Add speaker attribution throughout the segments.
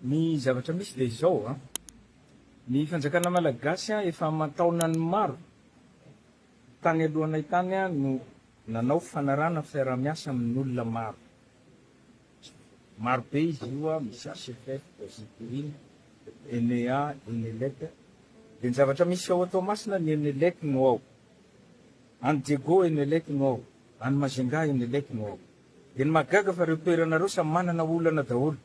Speaker 1: Ny zavatra misy dia izao an, ny fanjakana malagasy efa aman-taonany maro tany alohanay tany no nanao fanarahana fiaraha-miasa amin'olona maro. Maro be izy io, misy HFF, Ozipirine, Enea, Enelec. Dia ny zavatra misy ao Toamasina ny Enelec no ao. Any Diego Enelec no ao. Any Majunga Enelec no ao. Dia ny mahagaga fa ireo toerana ireo samy manana olana daholo.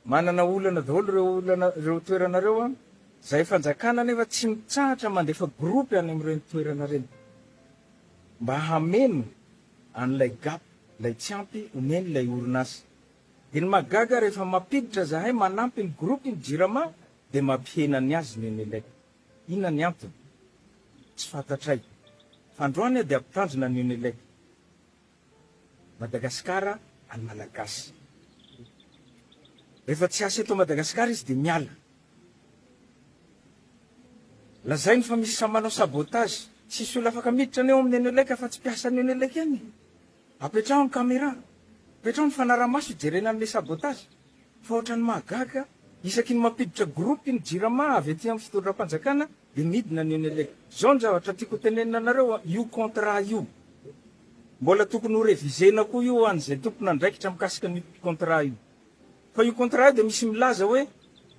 Speaker 1: Manana olana daholo ireo olana ireo toerana ireo an. Zahay fanjakana anefa tsy mitsahatra mandefa groupe any amin'ireny toerana ireny mba hameno an'ilay gap, ilay tsy ampy omeny ilay orinasa. Dia ny mahagaga rehefa mampiditra zahay manampy ny groupe ny jirama dia mampihena ny azy ny Enelec. Inona ny antony? Tsy fantatray. Fa androany aho dia ampitandrina ny Enelec. Madagasikara an'ny Malagasy. Rehefa tsy asa eto Madagasikara izy dia miala. Lazainy fa misy samy manao sabotage. Tsisy olona afaka miditra anie ao amin'ny Enelec afa tsy mpiasan'ny Enelec ihany e. Apetraho ny camera, apetraho ny fanarahamaso hijerena an'ilay sabotage. Fa ohatran'ny mahagaga, isaky ny mampiditra groupe ny jirama avy aty amin'ny fitondram-panjakana dia midina ny Enelec. Izao ny zavatra tiako ho tenenina anareo an, io contrat io, mbola tokony ho reviser-na koa io ho an'izay tompon'andraikitra mikasika an'io contrat io. Fa io contrat io dia misy milaza hoe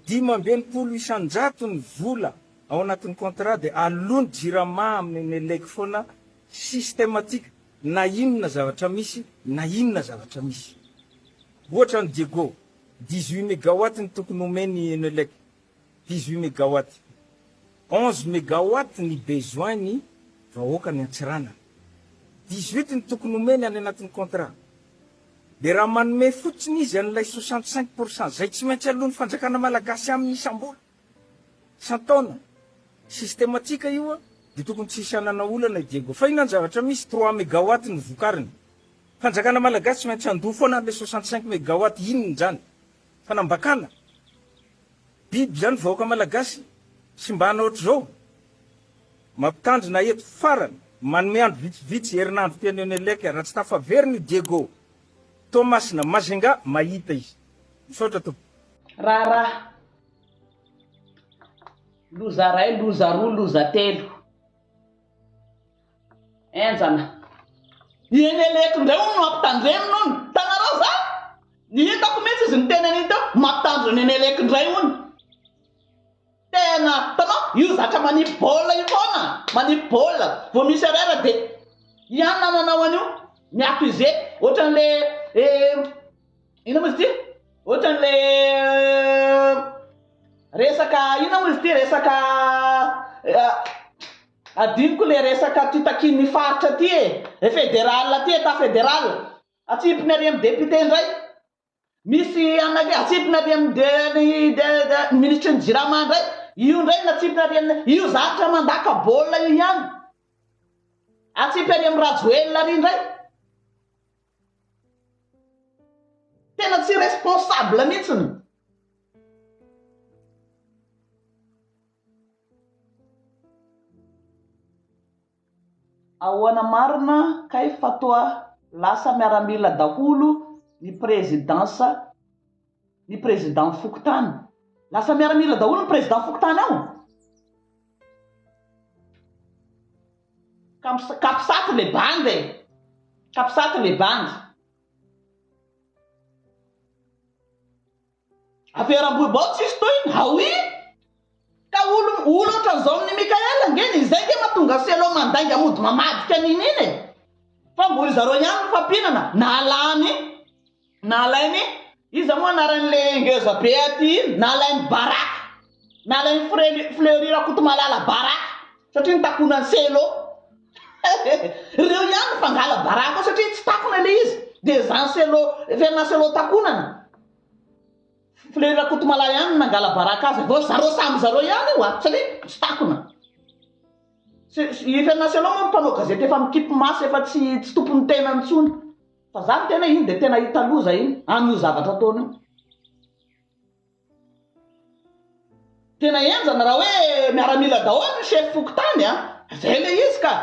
Speaker 1: 65 isan-jato ny vola ao anatin'ny contrat dia aloa ny jirama amin'ny Enelec foana systematique na inona zavatra misy na inona zavatra misy. Ohatra ny Diego, 18 megawatt ny tokony omeny Enelec, 18 megawatt. 11 megawatt ny besoin ny vahoaka ny Antsiranana. 18 ny tokony omeny any anatin'ny contrat. Dia raha manome fotsiny izy an'ilay 65 pour cent izay tsy maintsy aloan'ny fanjakana malagasy aminy isam-bola, isan-taona, systematique io, dia tokony tsy hisy hanana olana i Diego. Fa inona ny zavatra misy? 3 megawatt no vokariny. Fanjakana malagasy tsy maintsy handoa foana an'ilay 65 megawatt, inona izany? Fanambakana? Biby izany vahoaka malagasy simbana ohatr'izao? Mampitandrina eto farany, manome andro vitsivitsy, herinandro teny Enelec, raha tsy tafaverina i Diego, Toamasina, Majunga, mahita izy. Misaotra tompoko.
Speaker 2: Raharaha. Loza ray, loza roa, loza telo. Henjana. I Enelec indray hono no ampitandreminy hono. Hitanareo za? Ny hitako mihitsy izy niteny an'iny teo, mampitandrina Enelec indray hono. Tena, hitanao, io zatra manipy baolina io foana, manipy baolina. Vao misy erreur dia i anona nanao an'io, mi-accuser, ohatran'le eh, inona moa izy ity? Ohatran'le resaka, inona moa izy ity? Resaka Adinoko le resaka ty takian'ny faritra ty e! Le fédéral ty, état fédéral. Atsipiny ary amin'ny député indray. Misy anake atsipiny ary amin'ny de ny de de minisitry ny jirama indray. Io indray natsipiny ary amin'ny io zatra mandaka baolina io ihany. Atsipy ary amin'ny Rajoelina ary indray. Tena tsy responsable mihitsiny. Ahoana marina kay fa toa lasa miaramila daholo ny présidence ny président fokontany? Lasa miaramila daholo ny président fokontany ao? Capsat le bandy e! Capsat le bandy. Afera Ambohibao tsisy tohiny, ha oui! Ka olo olo ohatran'izao amin'i Mickaël ange ny izay nge mahatonga Selo mandainga mody mamadika an'iny iny e! Fa mbo ry zareo ihany no fampihinana, nalany nalainy iza moa anaran'le ngeza be aty iny, nalainy baraka, nalainy Frely Fleury Rakotomalala baraka satria nitakonan'i Selo. Ireo ihany no fangala baraka ao satria tsy takona le izy, de zany Selo Fernand Selo takonana. Fleury Rakotomalahy ihany no nangala baraka azy avy eo, zareo samy zareo ihany io a, satria tsy takona. I Fernand Selo moa mpanao gazety efa mikipy maso efa tsy tsy tompon'ny tenany intsony. Fa za no tena iny dia tena hita loza iny amin'io zavatra ataony io. Tena henjana raha hoe miaramila daholo ny chef fokontany a! Zay le izy ka!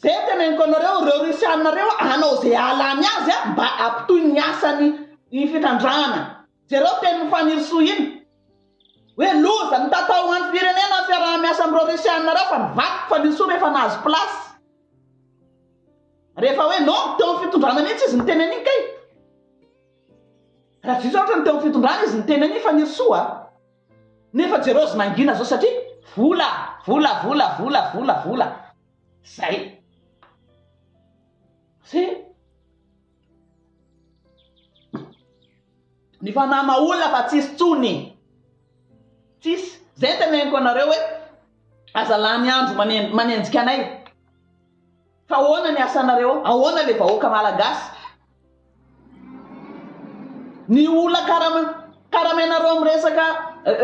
Speaker 2: Zay teneniko anareo, ireo Russiana ireo hanao ze hahalany azy mba hampitohy ny asany ny fitrandrahana. Jereo tenin'i Fanirisoa iny hoe loza mitatao ho an'ny firenena ny fiaraha-miasa amin'ireo Risianina ireo fa ny vadiko Fanirisoa rehefa nahazo place. Rehefa hoe non, teo amin'ny fitondrana mihitsy izy niteny an'iny kay. Raha diso ohatra ny teo amin'ny fitondrana izy niteny an'iny Fanirisoa a. Nefa jereo izy mangina zao satria vola, vola, vola, vola, vola, vola. Zay. Zay. Ny fanahy maha olona fa tsisy tsony. Tsisy. Zay ny teneniko anareo hoe aza lany andro manenjika anay. Fa ahoana ny asanareo ao? Ahoana le vahoaka malagasy? Ny olona karama karamainareo amin'ny resaka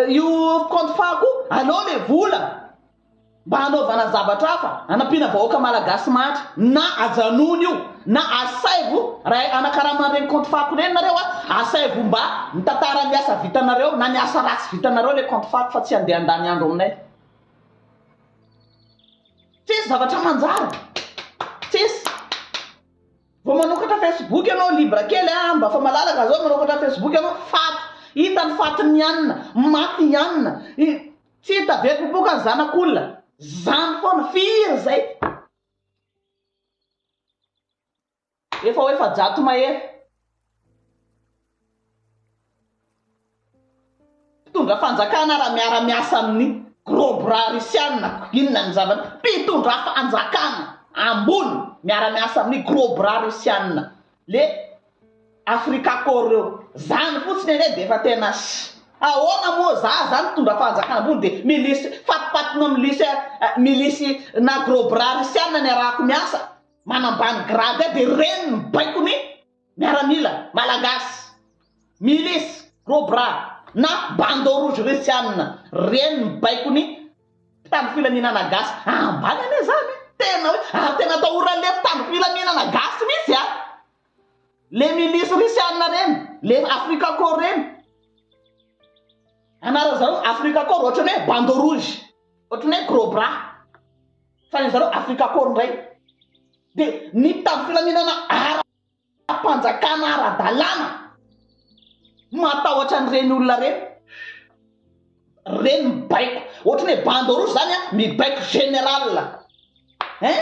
Speaker 2: io compte fako io, aleo le vola mba hanaovana zavatra hafa, hanampiana vahoaka malagasy mahantra, na ajanony io, na asaivo raha hanakarama an'ireny compte fako ireny nareo a, asaivo mba mitantara ny asa vitanareo na ny asa ratsy vitanareo le compte fako fa tsy handeha handany andro aminay. Tsisy zavatra manjary. Tsisy. Vao manokatra Facebook ianao libre kely a, mba fa malalaka zao manokatra Facebook ianao, faty. Hita ny fatin'ny anona, maty i anona. Tsy hita very popoka ny zanak'olona. Zany foana, firy zay? Efa ho 400 mahery. Mpitondra fanjakana raha miara miasa amin'ny gros bras russiana inona ny zavatra mpitondra fanjakana ambony miara miasa amin'ny gros bras russiana le Africa corps reo zany fotsiny anie de efa tena ahoana moa za zany mpitondra fanjakana ambony de milisy fatipatina milisy milisy na gros bras russiana ny arahako miasa Manambany grade ahy dia reny ny baikony miaramila malagasy, milice, gros bras na bandeau rouge russiana, reny ny baikony mpitandro filaminana gasy, ambany anie zany e, tena hoe ary tena atahoran'le mpitandro filaminana gasy mihitsy a, le milice russiana reny, le africa corps reny, anaran'zareo africa corps ohatran'ny hoe bandeau rouge, ohatran'ny hoe gros bras. Fa ny zareo Africa Corps indray dia ny mpitandro filaminana ara-panjakana ara-dalàna matahotra an'ireny olona ireny. Ireny mibaiko. Ohatran'ny hoe bande rouge zany an, mibaiko général. Hein?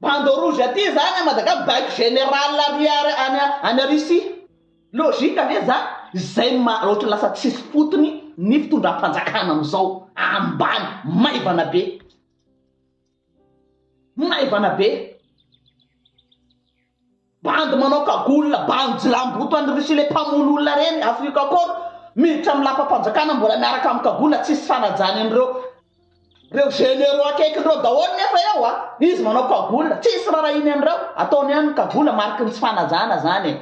Speaker 2: Bande rouge aty zany a Madagascar baiko général ary any any Russie. Logique ve zany? Izay ma ohatry lasa tsisy fotony ny fitondram-panjakana amizao. Ambany, maivana be. Maivana be. Bandy manao cagoule, bandy jilamboto any Russie le mpamono olona reny, Africa Corps, miditra amin'ny lapam-panjakana mbola miaraka amin'ny cagoule, tsisy fanajany an'ireo reo généraux akaikiny reo daholo nefa eo a, izy manao cagoule, tsisy rarahiny an'ireo, ataony ihany ny cagoule, mariky ny tsy fanajana zany e.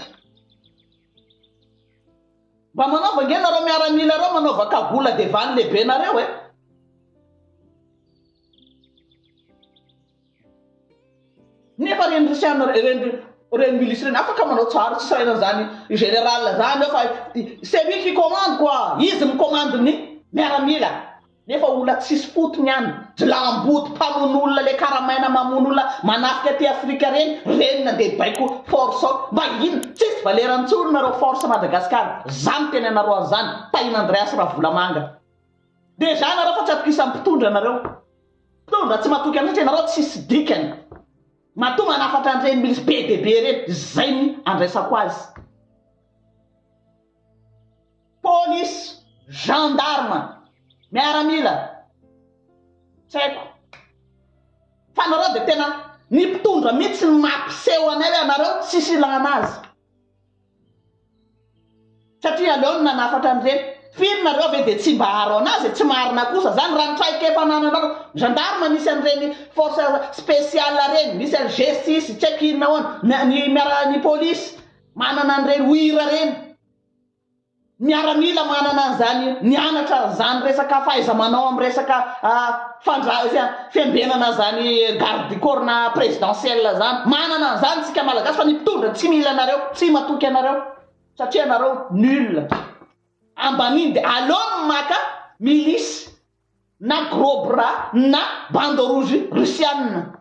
Speaker 2: Mba manaova ange nareo miaramila reo manaova cagoule devant ny lehibenareo e. Nefa reny Rosiana reny reny milice reny afaka manao tsara tsisy raina an'izany général zany eo fa c'est lui qui commande quoi izy mi-commande ny miaramila nefa olona tsisy fotony any jilamboto mpamono olona le karamaina mamono olona manafika aty Afrika reny reny nandeha baiko force ao mba inona tsisy valeur intsony nareo force Madagascar za miteny anareo an'izany Tahiana Andreas Ravolamanga déjà nareo fa tsy atokisan'ny mpitondra nareo Mpitondra tsy matoky anao satria nareo tsisy dikany. Matoa manafatra an'ireny milisy be dia be ireny, izay ny andraisako azy. Police, gendarme, miaramila, tsy haiko. Fa nareo dia tena ny mpitondra mihitsy no mampiseho anay hoe anareo tsisy ilana azy. Satria aleony nanafatra an'ireny. Firy nareo ve dia tsy mba haro anazy e? Tsy marina kosa zany raha ny traikefa anananareo. Gendarme misy an'ireny force speciale reny, misy an'i G6 tsy haiko inona ahoana, ny miara ny police manana an'ireny OIRA reny. Miaramila manana an'izany, nianatra an'izany resaka fahaiza-manao amin'ny resaka fandra fiambenana izany garde du corps na présidentiel izany. Manana an'izany isika Malagasy fa ny mpitondra tsy mila anareo, tsy matoky anareo satria anareo nul. Ambaniny dia aleo ny maka milice na gros bras na bande rouge russiana.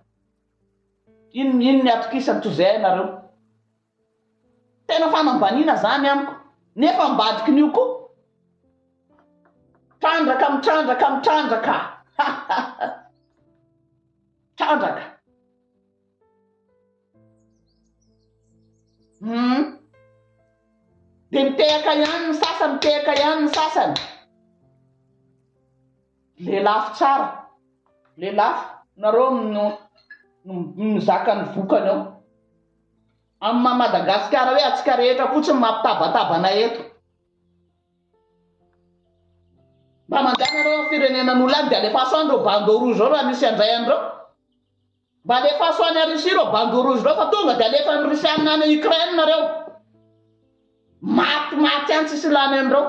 Speaker 2: Inn inn ny atokisany toy izay ianareo. Tena fanambaniana zany amiko. Nefa ambadikin'io koa Trandraka mitrandraka mitrandraka Trandraka Hum Dia mitehaka ihany ny sasany, mitehaka ihany ny sasany. Lelafo tsara. Lelafo. Nareo no mizaka ny vokany eo. Amin'ny maha Madagasikara hoe antsika rehetra fotsiny mampitabataba anay eto. Mba mandehana nareo amin'ny firenenan'olona any dia alefaso any ireo bandeau rouge ireo raha misy handray an'ireo. Mba alefaso any Russie ireo bandeau rouge ireo fa tonga dia alefan'ny Russiana any Ukraine nareo. Maty maty any tsisy ilany an'ireo.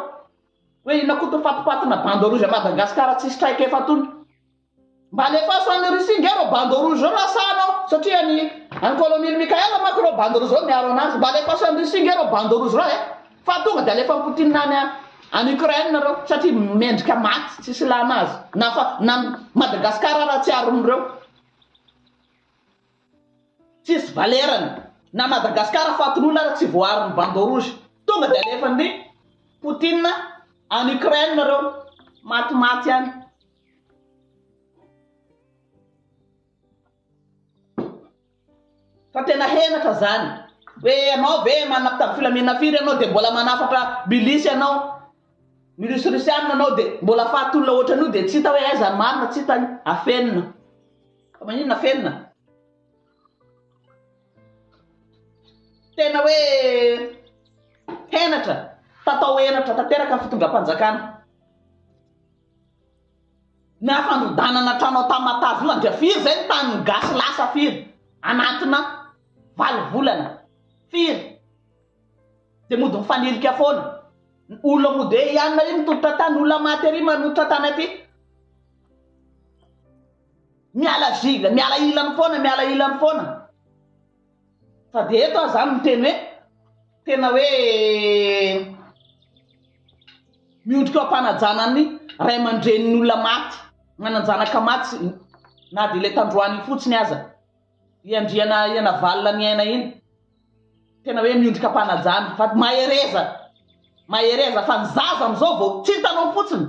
Speaker 2: Hoe inona koa to fatipatina bandeau rouge à Madagascar tsisy traikefa tony. Mba alefaso any Russie nge reo bandeau rouge reo raha sahanao satria any any colonel Mickaël manko reo bandeau rouge reo miaro anazy mba alefaso any Russie nge reo bandeau rouge reo eh fa tonga de alefan'i Poutine any any Ukraine reo satria mendrika maty tsisy ilana azy na fa na Madagascar ara tsy aron'ireo tsisy valerany na Madagascar fatin'olona ara tsy voaaron'ny bandeau rouge tonga de alefan'i Poutine any Ukraine reo matimaty any. Fa tena henatra zany. Hoe ianao ve manana mpitandro filaminana firy ianao dia mbola manafatra milisy ianao. Milisy rusianina ianao dia mbola faty olona ohatran'io dia tsy hita hoe aiza ny marina tsy hita ny afenina. Fa maninona afenina? Tena hoe henatra, tatao henatra tanteraka ny fitondram-panjakana. Ny fandrodanana trano ao Tamatave io dia firy zay ny tanin'ny gasy lasa firy anatina valo volana firy dia mody mifanilika foana olona mody hoe ianona ry mitolotra tany olona maty ery manototra tany aty miala zila miala ilany foana miala ilany foana fa dia eto aho zany miteny hoe tena hoe Miondrika eo am-panajana ny ray aman-drenin'ny olona maty, manan-janaka maty na dia ilay tandroany iny fotsiny aza, i Andriana i Anavalona niaina iny. Tena hoe miondrika am-panajana fa mahereza, mahereza fa ny zaza amin'izao vao tsy hitanao fotsiny,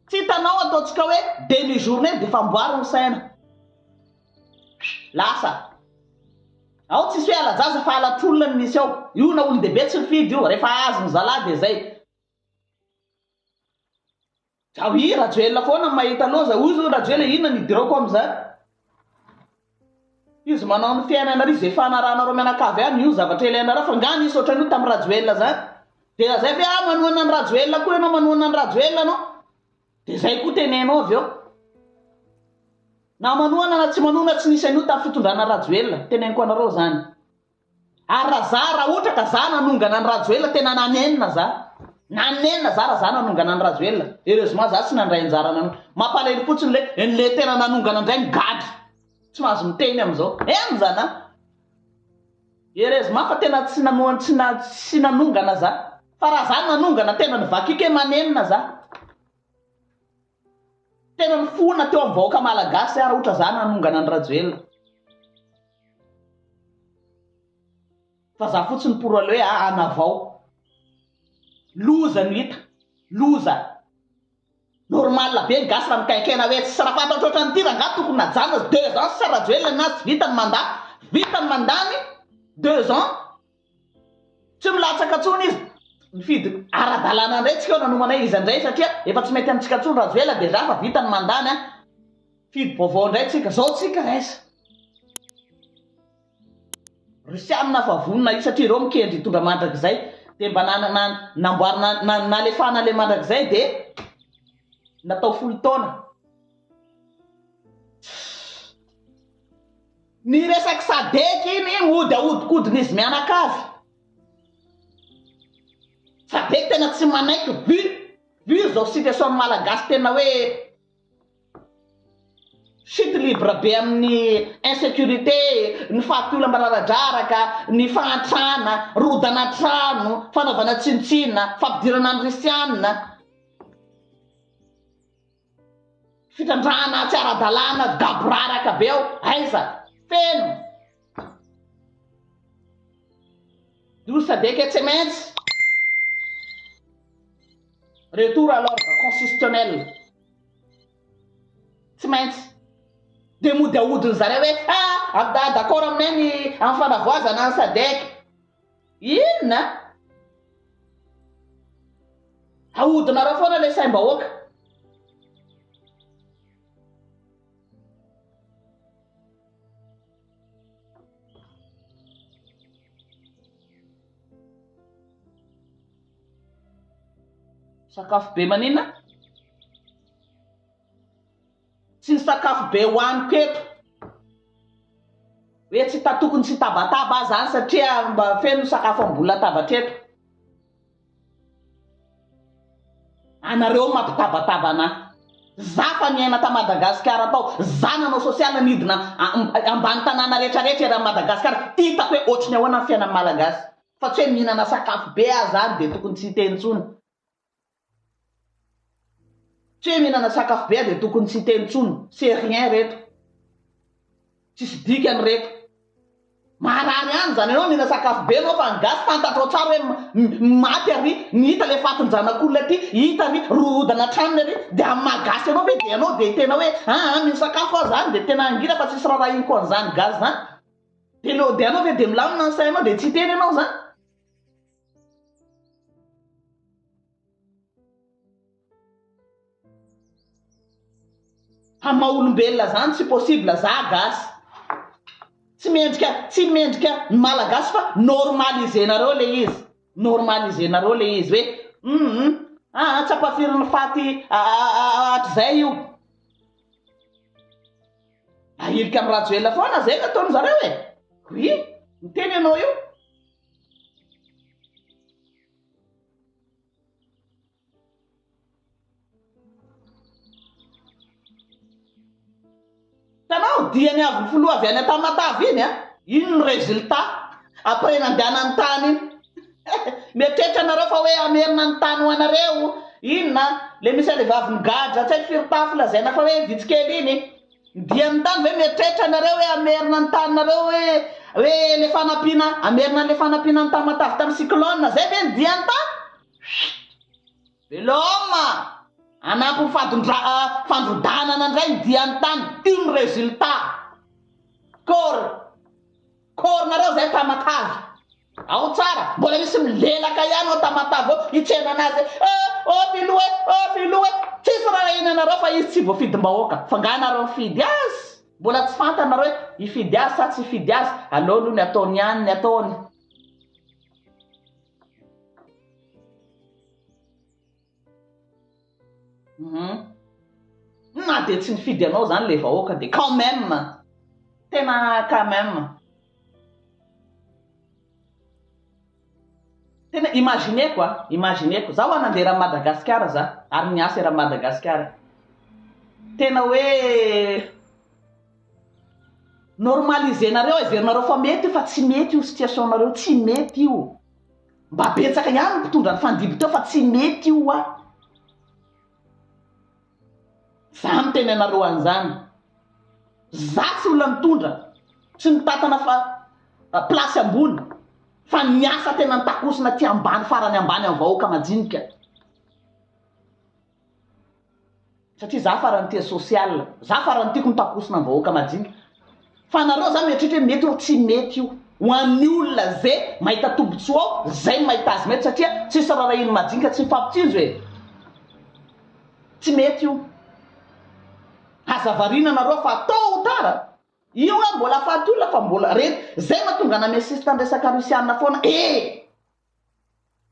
Speaker 2: tsy hitanao ataontsika hoe demi journée dia efa amboary ny saina. Lasa. Ao tsisy hoe ala-jaza fa alatr'olona no misy ao. Io na olon-dehibe tsy mifidy io, rehefa azon'ny zalahy dia zay. Zaho i Rajoelina foana no mahita loza, hoy zao Rajoelina inona no idirako amin'izany? Izy manao ny fiainana ry ze fanarahanareo mianakavy any io zavatra ilainareo fa nga nisy ohatran'io tamin'i Rajoelina zany? Dia lazay ve ah manohana an'i Rajoelina koa ianao manohana an'i Rajoelina anao? Dia zay koa teneno avy eo. Na manohana na tsy manohana tsy nisy an'io tamin'ny fitondrana Rajoelina, teneniko anareo zany. Ary raha za raha ohatra ka za nanongana an'i Rajoelina tena nanenina za. Nanenina za raha za nanongana an'i Rajoelina. Heureusement za tsy nandray anjara nanongana. Mampalahelo fotsiny le le tena nanongana indray migadra. Tsy mahazo miteny amin'izao. Henjana. Heureusement fa tena tsy nanohana tsy na tsy nanongana za. Fa raha za nanongana tena novakiko hoe manenina za. Tena nifona teo amin'ny vahoaka malagasy aho raha ohatra za nanongana an'i Rajoelina. Fa za fotsiny pour le hoe hanavao. Loza no hita. Loza. Normal be ny gasy raha mikaikaina hoe tsy raha fantatro ohatran'ity rangahy tokony najanona deux ans sisa Rajoelina ny azy tsy vita ny mandat. Vita ny mandat-ny deux ans. Tsy milatsaka intsony izy, mifidy ara-dalàna indray tsika eo nanomana iza indray satria efa tsy mety amintsika intsony Rajoelina déjà fa vita ny mandat-ny an! Fidy vaovao indray tsika, zao tsika aiza? Rusiana fa vonona io satria ireo mikendry hitondra mandrakizay dia mba na namboarina nalefana le mandrakizay dia natao folo taona. Ny resak'i Sadec iny mody ahodikodin'izy mianakavy. Sadec tena tsy manaiky vu vu izao situation ny Malagasy tena hoe chute libre be amin'ny insécurité, ny faty olona miraradraraka, ny fahantrana, rodana trano, fanaovana tsinontsinona, fampidirana ny Risianina. Fitrandrahana tsy ara-dalàna gaboraraka be ao, aiza? Feno. Io sadec tsy maintsy. Retour à l'ordre constitutionnel. Tsy maintsy. Dia mody ahodiny zareo hoe ah, d'accord aminay ny amin'ny fanavoazana ny Sadec. Inona? Ahodinareo foana ilay saim-bahoaka. Sakafo be maninona? Tsy ny sakafo be hohaniko eto. Hoe tsy ta tokony tsy hitabataba aho zany satria mba feno ny sakafo ambony latabatra eto. Anareo mampitabataba anah. Za fa niaina ta Madagasikara tao, za nanao social nidina ambany tanàna rehetra rehetra eran'i Madagasikara, hitako hoe ohatry ny ahoana ny fiainan'ny Malagasy. Fa tsy hoe mihinana sakafo be aho zany dia tokony tsy hiteny intsony. Tsy hoe mihinana sakafo be aho dia tokony tsy hiteny intsony. C'est rien reto. Tsisy dikany reto. Marary ihany zany ianao mihina sakafo be ianao fa ny gasy fantatrao tsara hoe maty ary ny hita le fatin-janak'olona aty, hita ary rorodana tranony ary dia amin'ny maha gasy anao ve dia ianao dia tena hoe aa mino sakafo aho zany dia tena hangina fa tsisy rarahiako an'izany gasy zany. Dia le dia ianao ve dia milamina ny sainao dia tsy hiteny ianao zany. Amin'ny maha olombelona zany tsy possible za gasy tsy mendrika tsy mendrika ny malagasy fa normaliser-nareo le izy normaliser-nareo le izy hoe hum aa tsy ampafirin'ny faty hatrizay io ahilika amin'i Rajoelina foana zay no ataon'ny zareo e oui miteny ianao io. Hitanao, diany avy ny filoha avy any Tamatave iny a, iny ny résultat après nandehanany tany iny. Mieritreritra nareo fa hoe hamerina ny tany ho anareo, inona, le misy an'le vavy migadra tsy haiko firy tafo lazaina fa hoe vitsy kely iny. Ny dian'ny tany ve mieritreritra nareo hoe hamerina ny taninareo hoe hoe le fanampiana hamerina an'le fanampiana ny Tamatave tamin'ny cyclone zay ve ny dian'ny tany? Chut! Veloma! Hanampy ny fadondra fandrodanana indray ny dian'ny tany, io ny résultat! Corps! Corps nareo zay Tamatave! Ao tsara! Mbola misy milelaka ihany ao Tamatave ao hitsena anazy hoe eh! Oh filoha eh! Oh filoha eh! Tsisy raharahiana anareo fa izy tsy voafidim-bahoaka! Fa nga nareo nifidy azy? Mbola tsy fantany nareo hoe hifidy azy sa tsy hifidy azy? Aleo aloha ny ataony ihany ny ataony. Na dia tsy nifidy anao zany le vahoaka dia quand même, tena quand même. Tena imagineko a, imagineko, za hoa nandeha eran'i Madagasikara za, ary niasa eran'i Madagasikara. Tena hoe normaliser-nareo, heverinareo fa mety io fa tsy mety io situation-nareo, tsy mety io. Mba betsaka ihany ny mpitondra nifandimby teo fa tsy mety io hoa. Za miteny anareo an'izany. Za tsy olona nitondra, tsy nitantana fa place ambony fa niasa tena nitakosina aty ambany farany ambany amin'ny vahoaka majinika. Satria za farany tia social, za farany tiako mitakosina ny vahoaka majinika. Fa nareo za mieritreritra hoe mety io tsy mety io. Ho an'ny olona ze mahita tombotsoa ao, zay no mahita azy mety satria tsisy rarahian'ny majinika tsy mifampitsinjo e. Tsy mety io. Aza variana nareo fa tôt ou tard io a mbola faty olona fa mbola re zay mahatonga ana mi-insiste ny resaka russiana foana e!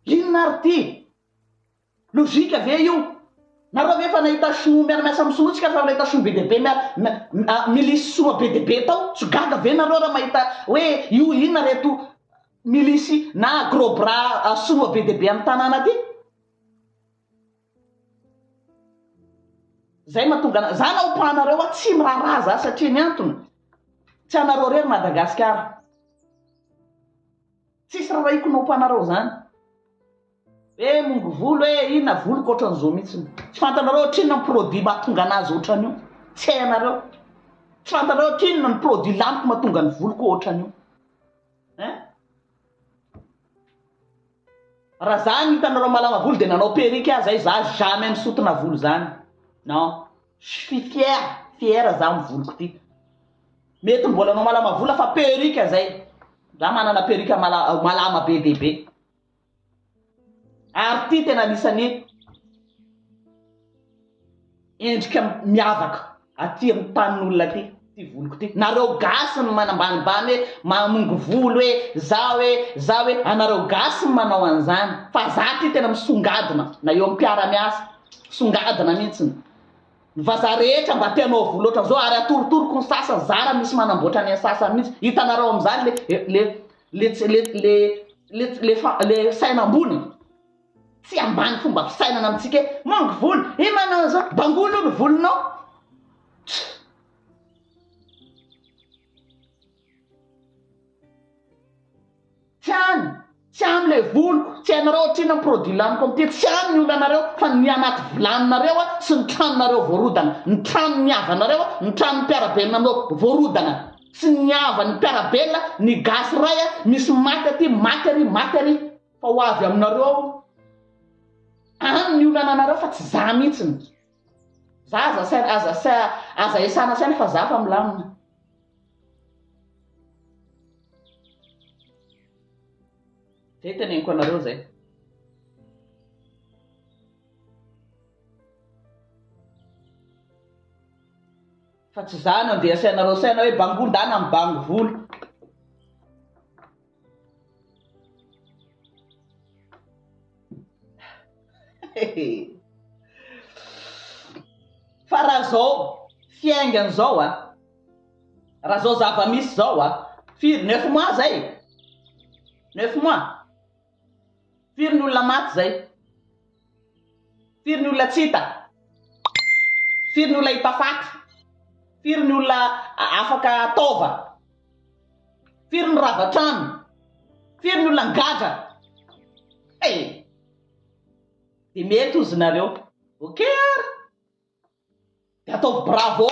Speaker 2: Inona ary ty? Logique ve io? Nareo ve efa nahita sinoa miara miasa amin'ny sinoa? Tsika efa nahita sinoa be dia be miara milisy sinoa be dia be tao. Tsy gaga ve nareo raha mahita hoe io inona reto milisy na gros bras sinoa be dia be amin'ny tanàna aty? Zay mahatonga ana, za na ompanareo aho tsy miraharaha za satria ny antony tsy anareo rery Madagasikara. Tsisy rarahiko ny ompanareo zany. Eh mongo volo eh inona voloko ohatran'izao mihitsiny. Tsy fantanareo ohatrinona ny produit mahatonga anazy ohatran'io. Tsy hainareo. Tsy fantanareo ohatrinona ny produit laniko mahatonga ny voloko ohatran'io. Hein? Raha za ny hitanareo malama volo dia nanao perruque aho zay, za jamais misotona volo zany. Non. Je suis fier, fier za amin'ny voloko ty. Mety mbola anao malama volo fa perruque zay. Za manana perruque malama be dia be. Ary ity tena anisan'ny endrika miavaka aty amin'ny tanin'olona aty, ity voloko ity. Nareo gasy no manambanimbany hoe mamongo volo hoe, za hoe, za hoe, anareo gasy no manao an'izany. Fa za ity tena misongadina na eo amin'ny mpiara-miasa, misongadina mihitsy. Ny vazaha rehetra mba te hanao volo ohatran'izao ary atorotoroko ny sasany, zara misy manamboatra ny an'ny sasany mihitsy. Hitanareo amin'izany le le le le le le le fa le saina ambony tsy ambany fomba fisainana amintsika hoe mango volo e manao an'izao bangoa aloha ny volonao Tsy any, tsy any le voloko, tsy hainareo ohatrinona ny produit laniko amin'ity, tsy any ny olanareo fa ny anaty vilaninareo sy ny tranonareo voarodana, ny tranon'ny havanareo, ny tranon'ny mpiara-belona aminao voarodana, sy ny havan'ny mpiara-belona, ny gasy iray misy maty aty, maty ary, maty ary, fa ho avy aminareo any ny olana anareo fa tsy za mihitsiny. Za aza saina, aza aza esana saina fa za fa milamina. Zay teneniko anareo zay. Fa tsy za no andeha asainareo saina hoe bango ndana mibango volo. Fa raha zao fiaingana zao a, raha zao zava-misy zao a, firy neuf mois zay? Neuf mois? Firy ny olona maty zay? Firy ny olona tsy hita? Firy ny olona hita faty? Firy ny olona afaka taova? Firy ny rava trano? Firy ny olona nigadra? Hey! Dia mety ozy nareo. Ok ary. Dia ataovy bravo.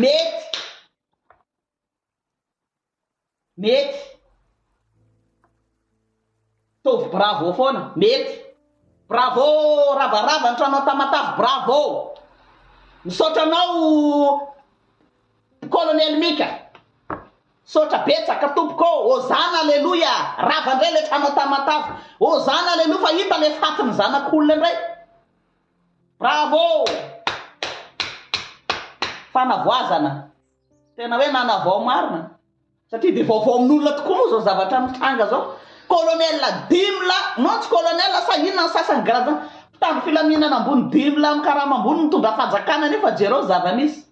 Speaker 2: Mety. Mety. Ataovy bravo foana. Mety. Bravo ravarava ny trano ao Tamatave bravo. Misaotra anao Colonel Mika. Misaotra betsaka tompoko ô. Hozana aleloia. Rava indray le trano ao Tamatave. Hozana aleloia fa hita le fatin'ny zanak'olona indray. Bravo. Fanavoazana. Tena hoe nanavao marina. Satria dia vaovao amin'olona tokoa moa izao zavatra mitranga izao. Colonel dimy lahy, non tsy colonel sa inona ny sasany grade, mpitandro filaminana ambony dimy lahy mikarama ambony mitondra fanjakana nefa jereo ny zava-misy.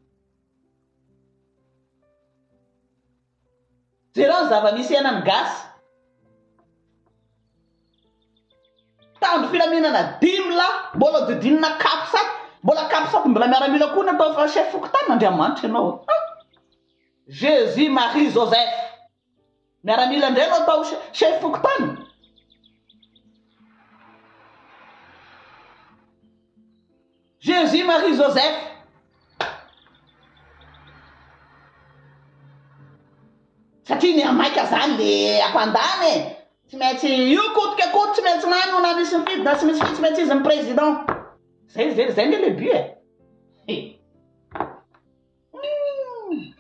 Speaker 2: Jereo ny zava-misy iainan'ny gasy. Mpitandro filaminana dimy lahy mbola hodidinina capsat, mbola capsat mbola miaramila koa ny atao chef fokontany, Andriamanitra ianao a! Jesus Marie Joseph! Miaramila indray no atao chef fokontany? Jesus Marie Joseph! Satria ny hamaika zany le ampandany e! Tsy maintsy io kotika koto tsy maintsy lany io na misy mifidy na tsy misy mifidy tsy maintsy izy ny président. Zay zay zay nge le but e! Hum!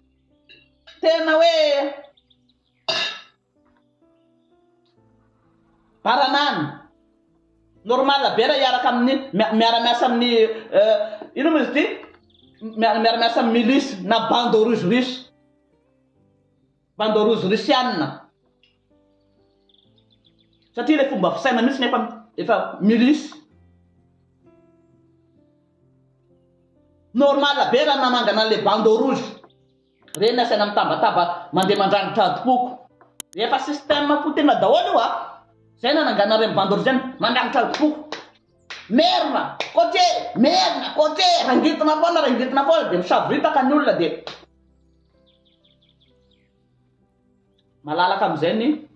Speaker 2: Tena hoe baranany. Normal be raha hiaraka amin'ny miara-miasa amin'ny ino moa izy ity? Miara-miasa amin'ny milice na bande rouge russe. Bande rouge russiana. Satria ilay fomba fisaina mihitsy efa efa milice. Normal be raha nanangana an'ilay bandeau rouge. Ireny asaina mitambataba mandeha mandrangitra adim-poko. Efa système Poutine daholo io a. Zay nanangana ireny bandeau rouge ireny, mandrangitra adim-poko. Merina, côtier, merina, côtier, rangitina foana, rangitina foana dia misavoritaka ny olona dia malalaka amin'izay ny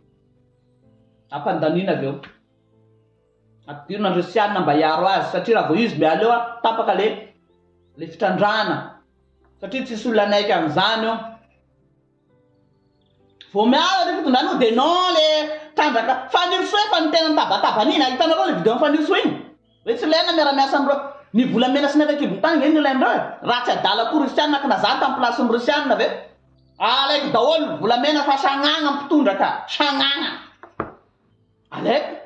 Speaker 2: ampandaniana avy eo. Ampidirina ny Rosiana mba hiaro azy satria raha vao izy miala eo tapaka le le fitrandrahana satria tsisy olona hanaiky an'izany eo. Vao miala le fitondrana io de non le trandraka Fanirisoa efa niteny nitabataba an'iny, hitanareo le vidéo an'i Fanirisoa iny? Hoe tsy ilaina miara-miasa amin'ireo, ny volamena sy ny any an-kibon'ny tany ange no ilain'ireo e! Raha tsy adala koa Russiana ka na za tamin'ny place-n'ny Russiana ve? Alaiko daholo ny volamena fa sagnagna mpitondra ka, sagnagna! Alaiko.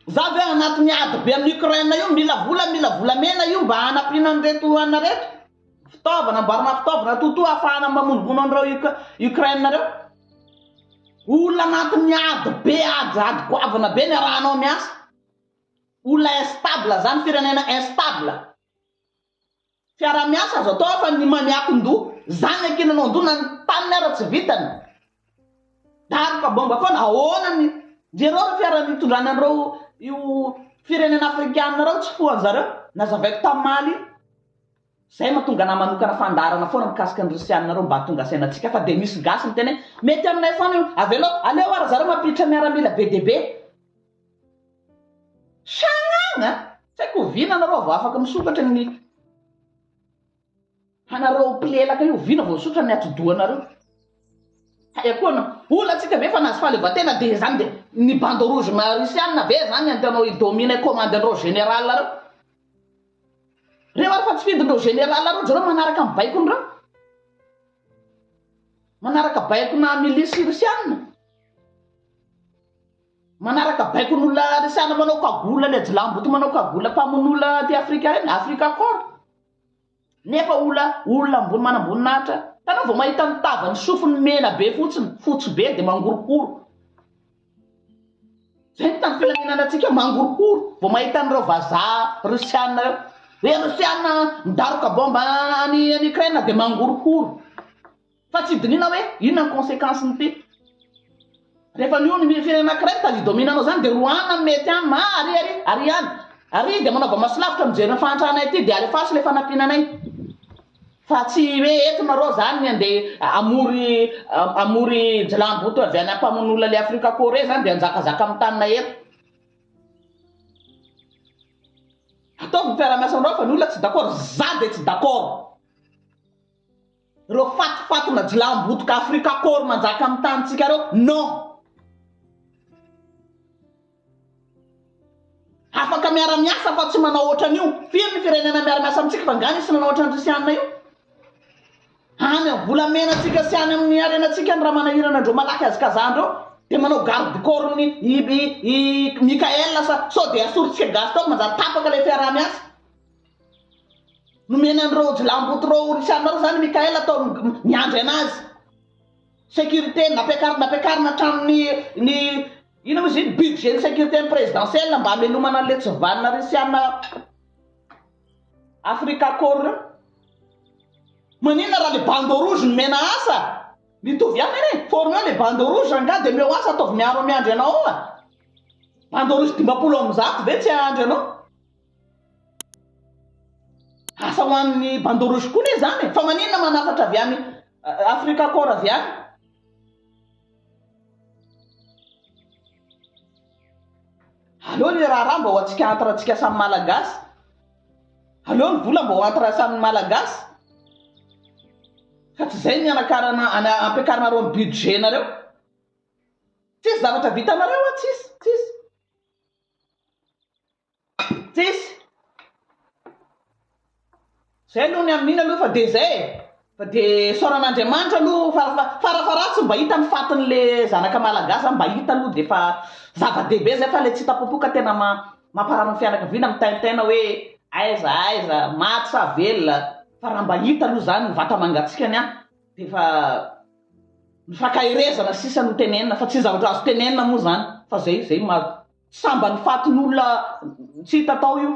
Speaker 2: Za ve anatin'ny ady be amin'i Ukraine io, mila vola, mila volamena io mba hanampiana an'ireto anona reto. Fitaovana, amboarina fitaovana toto ahafahana mamonovono an'ireo Ukraine ireo. Olona anatin'ny ady be, ady, ady goavana be niarahanao miasa. Olona instable zany, firenena instable. Fiarahamiasa azo atao fa ny mamiakin-doha, zany ny ankinanao an-doha na ny taniny ara tsy vitany. Daroka bomba foana, ahoana ny, jereo ireo fiara nitondrana an'ireo io firenena afrikana ireo tsy fohan zareo, nazavaiko tamin'ny maly iny. Zay mahatonga anah manokana fandaharana foana mikasika ny russiana ireo mba hahatonga saina antsika fa dia misy gasy miteny hoe mety aminay foana io, avelao, aleo ara zareo mampiditra miaramila be dia be. Sagnagna! Tsy haiko oviana nareo vao afaka misokatra ny anareo mpilelaka io oviana vao misokatra ny atidohanareo. Hay akoa na olona tsika ve fa nahazo fahaleovantena dia zany dia ny bande rouge mauriciana ve zany andehanao hi-dominer commande an'ireo général reo. Reo ary fa tsy fidin'ireo général reo jereo manaraka ny baikony reo. Manaraka baikona milice russiana. Manaraka baikon'olona resahana manao cagoule le jilamboto manao cagoule mpamono olona aty Afrika reny, Africa corps. Nefa olona olona ambony manamboninahitra. Hitanao vao mahita ny tavany sofiny mena be fotsiny, fotsy be dia mangorohoro. Zay ny tany filaminana antsika mangorohoro vao mahita an'ireo vazaha russiana ireo. Hoe russiana midaroka bomba any any Ukraine dia mangorohoro. Fa tsy dinihina hoe inona ny consequence n'ity. Rehefa ny ony firenena anankiray mitady hi-dominer anao zany dia roahana ny mety any ma ary ary ary any ary dia manaova maso lavitra mijery ny fahantranay aty dia alefaso ilay fanampiana anay. Fa tsy hoe eto nareo zany ny andeha hamory hamory jilamboto avy any ampamono olona le Afrika Corée zany dia hanjakazaka amin'ny taninay eto. Ataovy ny fiarahamiasa aminareo fa ny olona tsy d'accord, za dia tsy d'accord. Reo fatifatina jilambotoka Africa corps manjaka amin'ny tanintsika reo non! Afaka miara miasa fa tsy manao ohatran'io. Firy ny firenena miara miasa amintsika fa nga nisy nanao ohatran'ny Russiana io? Any amin'ny volamena-tsika sy any amin'ny harena-tsika ny raha manahirana andreo malaky hazakazahndreo dia manao garde corps ny i i Mickaël sa sao dia asorintsika gasy tao manjary tapaka ilay fiaraha-miasa. Nomena an'ireo jilamboto ireo Rosiana ireo izany Mickaël atao miandry anazy. Sécurité nampiakarina nampiakarina hatramin'ny ny inona moa izy iny budget ny sécurité ny présidentielle mba hamelomana an'ilay tsy vanona Rosiana Africa Corps ireo. Maninona raha le bandeau rouge nomena asa? Mitovy ihany anie. Formeo le bandeau rouge rangahy dia omeo asa ataovy miaro miandry anao ao e. Bandeau rouge 150 ve tsy hahandry anao? Asa ho an'ny bandeau rouge koa ne zany e! Fa maninona manafatra avy any Africa corps avy any? Aleo ny raharaha mba ho antsika entre antsika samy malagasy. Aleo ny vola mba ho entre samy malagasy. Fa tsy zay ny anakarana ampiakarinareo ny budget nareo. Tsisy zavatra vitanareo a, tsisy, tsisy. Tsisy. Zay aloha ny amin'iny aloha fa dia zay e. Fa dia isaoran'Andriamanitra aloha farafa farafaharatsiny mba hita ny fatin'le zanaka malagasy zany mba hita aloha dia efa zava-dehibe zay fa le tsy hita popoka tena mamparary ny fianakaviana mitaintaina hoe aiza aiza maty sa velona fa raha mba hita aloha zany ny vata mangatsikany an dia efa ny fankaherezana sisa no tenenina fa tsy zavatra azo tenenina moa zany fa zay zay maha Sambany fatin'olona tsy hita tao io.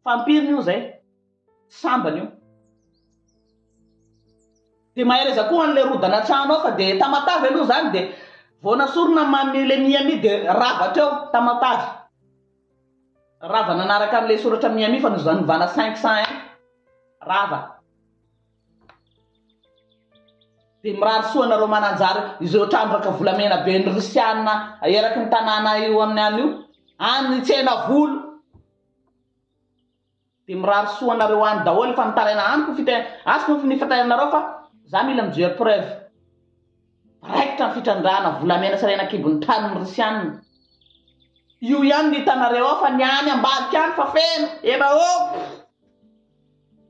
Speaker 2: Fampiriny io zay. Sambany io. Dia mahereza koa an'ilay rodana trano ao fa dia Tamatave aloha zany dia vao nasorina mamy le Miami dia rava hatreo Tamatave. Rava nanaraka an'ilay soratra Miami fa novana 501. Rava. Dia mirary soa anareo mananjary izao trandraka volamena be ny Rusiana eraky ny tanàna io amin'ny any io. Any tsena volo. Dia mirary soa anareo any daholo fa mitaraina amiko fite azoko ny fitarainanareo fa za mila mijery preuve. Raikitra ny fitrandrahana volamena sy harena an-kibon'ny tanin'ny Rosiana. Io ihany no hitanareo ao fa ny any ambadika any fa feno efa oh!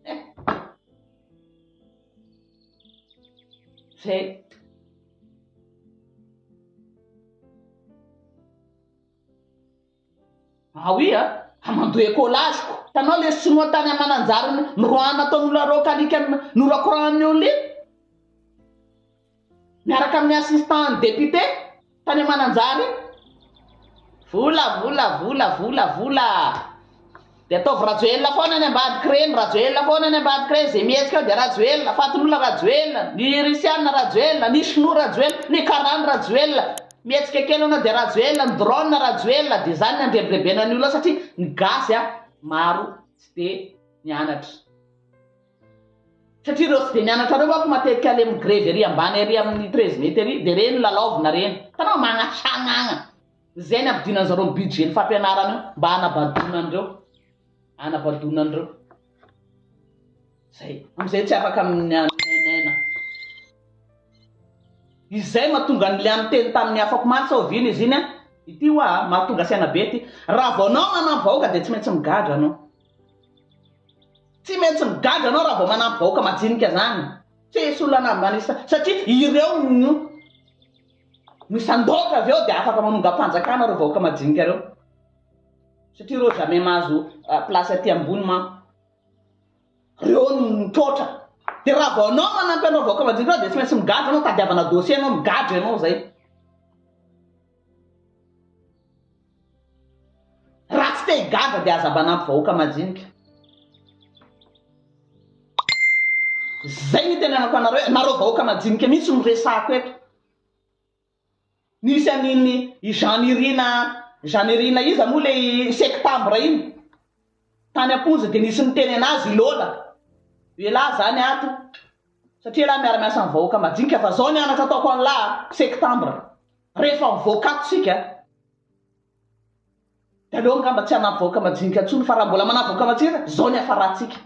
Speaker 2: Eh. Zay. Ah oui a! Mandoa écolage ko! Hitanao le sinoa tany Mananjary niroahana nataon'olona roaka alika norakorahan'ny olona iny? Miaraka amin'ny assistant an'ny député tany Mananjary iny? Vola vola vola vola vola! Dia ataovy Rajoelina foana any ambadika ireny, Rajoelina foana any ambadika ireny, izay mihetsika eo dia Rajoelina, fatin'olona Rajoelina, ny Risiana Rajoelina, ny Sinoa Rajoelina, ny Karana Rajoelina, mihetsika kely anao dia Rajoelina, ny drone Rajoelina, dia izany ny andrebirebena ny olona satria ny gasy a maro tsy dia nianatra. Satria ireo tsy dia nianatra ireo manko matetika le migrevy ery ambany ery amin'ny 13 mety ery dia ireny lalaovina ireny. Hitanao magnasagnagna. Izay ny ampidinan'ny zareo ny budget ny fampianarana io mba hanabadoana an'ireo. Hanabadoana an'ireo. Zay. Amin'izay tsy afaka miainaina. Izay mahatonga an'i Liam niteny tamin'ny afako omaly sa oviana izy iny an? Ity hoa mahatonga saina be ity. Raha vao anao manampy vahoaka dia tsy maintsy migadra anao. Tsy maintsy migadra anao raha vao manampy vahoaka majinika zany. Tsisy olona manisa satria ireo no Misandoka avy eo dia afaka manongam-panjakana ireo vahoaka majinika ireo. Satria ireo jamais mahazo place aty ambony manko. Ireo no mitroatra. Dia raha vao anao manampy an'ireo vahoaka majinika ireo dia tsy maintsy migadra anao, tadiavana dossier anao, migadra ianao zay. Raha tsy te higadra dia aza manampy vahoaka majinika. Zay no itenenako anareo, nareo vahoaka majinika mihitsy no resahako eto. Nisy an'iny i Jean Nirina, Jean Nirina iza moa ilay septembre iny, tany am-ponja dia nisy niteny anazy i Lola, elah zany ato, satria elah miara-miasa amin'ny vahoaka majinika fa zao ny anatra ataoko an'lah septembre, rehefa mivoaka ato tsika, Dia aleo angamba tsy hanampy vahoaka majinika intsony fa raha mbola manampy vahoaka majinika zao ny hafarantsika.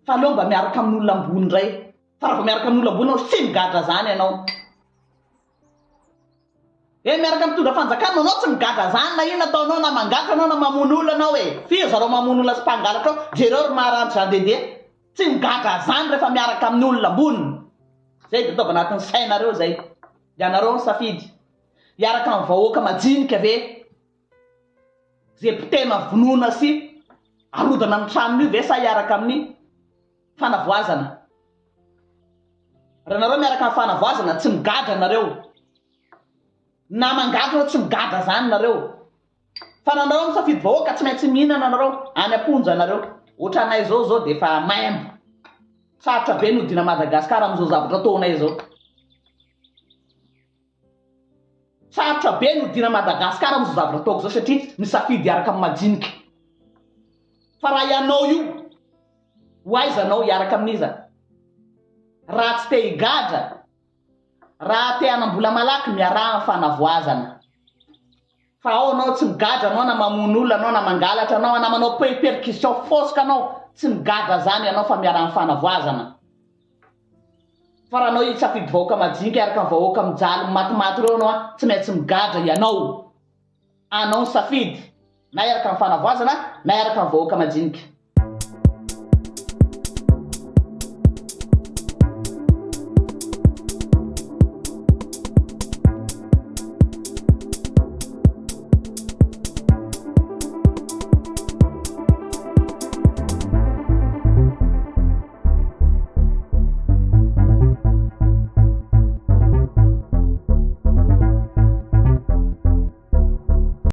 Speaker 2: Fa aleo mba miaraka amin'olona ambony indray. Fa raha vao miaraka amin'olona ambony ianao tsy migadra zany ianao. Eh miaraka mitondra fanjakana anao tsy migadra zany na inona ataonao na mangalatra anao na mamono olona anao e. Firy zareo mamono olona sy mpangalatra ao, jereo ry Maharanty Jean Dédé. Tsy migadra zany rehefa miaraka amin'ny olona ambony. Zay dia ataovy anatin'ny sainareo zay. Ianareo ny safidy. Hiaraka amin'ny vahoaka majinika ve ze potehina vonoina sy arodana ny tranony io ve sa hiaraka amin'ny fanavoazana? Raha nareo miaraka amin'ny fanavoazana tsy migadra nareo. Na mangadra nareo tsy migadra zany nareo. Fa na nareo misafidy vahoaka tsy maintsy mihinana nareo any am-ponja nareo. Ohatranay zao zao dia efa maimbo. Sarotra be ny hodiana Madagascar amin'izao zavatra ataonay zao. Sarotra be ny hodiana Madagascar amin'izao zavatra ataoko izao satria misafidy hiaraka amin'ny majinika. Fa raha ianao io, ho aiza anao hiaraka amin'iza? Raha tsy te higadra, raha te hanam-bola malaky, miaraha amin'ny fanavoazana. Fa ao anao tsy migadra anao na mamono olona anao na mangalatra anao na manao percussion fosque anao, tsy migadra zany ianao fa miaraha amin'ny fanavoazana. Fa raha anao hisafidy vahoaka majinika araka ny vahoaka mijaly matimaty ireo anao a, tsy maintsy migadra ianao. Anao ny safidy, na hiaraka amin'ny fanavoazana na hiaraka amin'ny vahoaka majinika.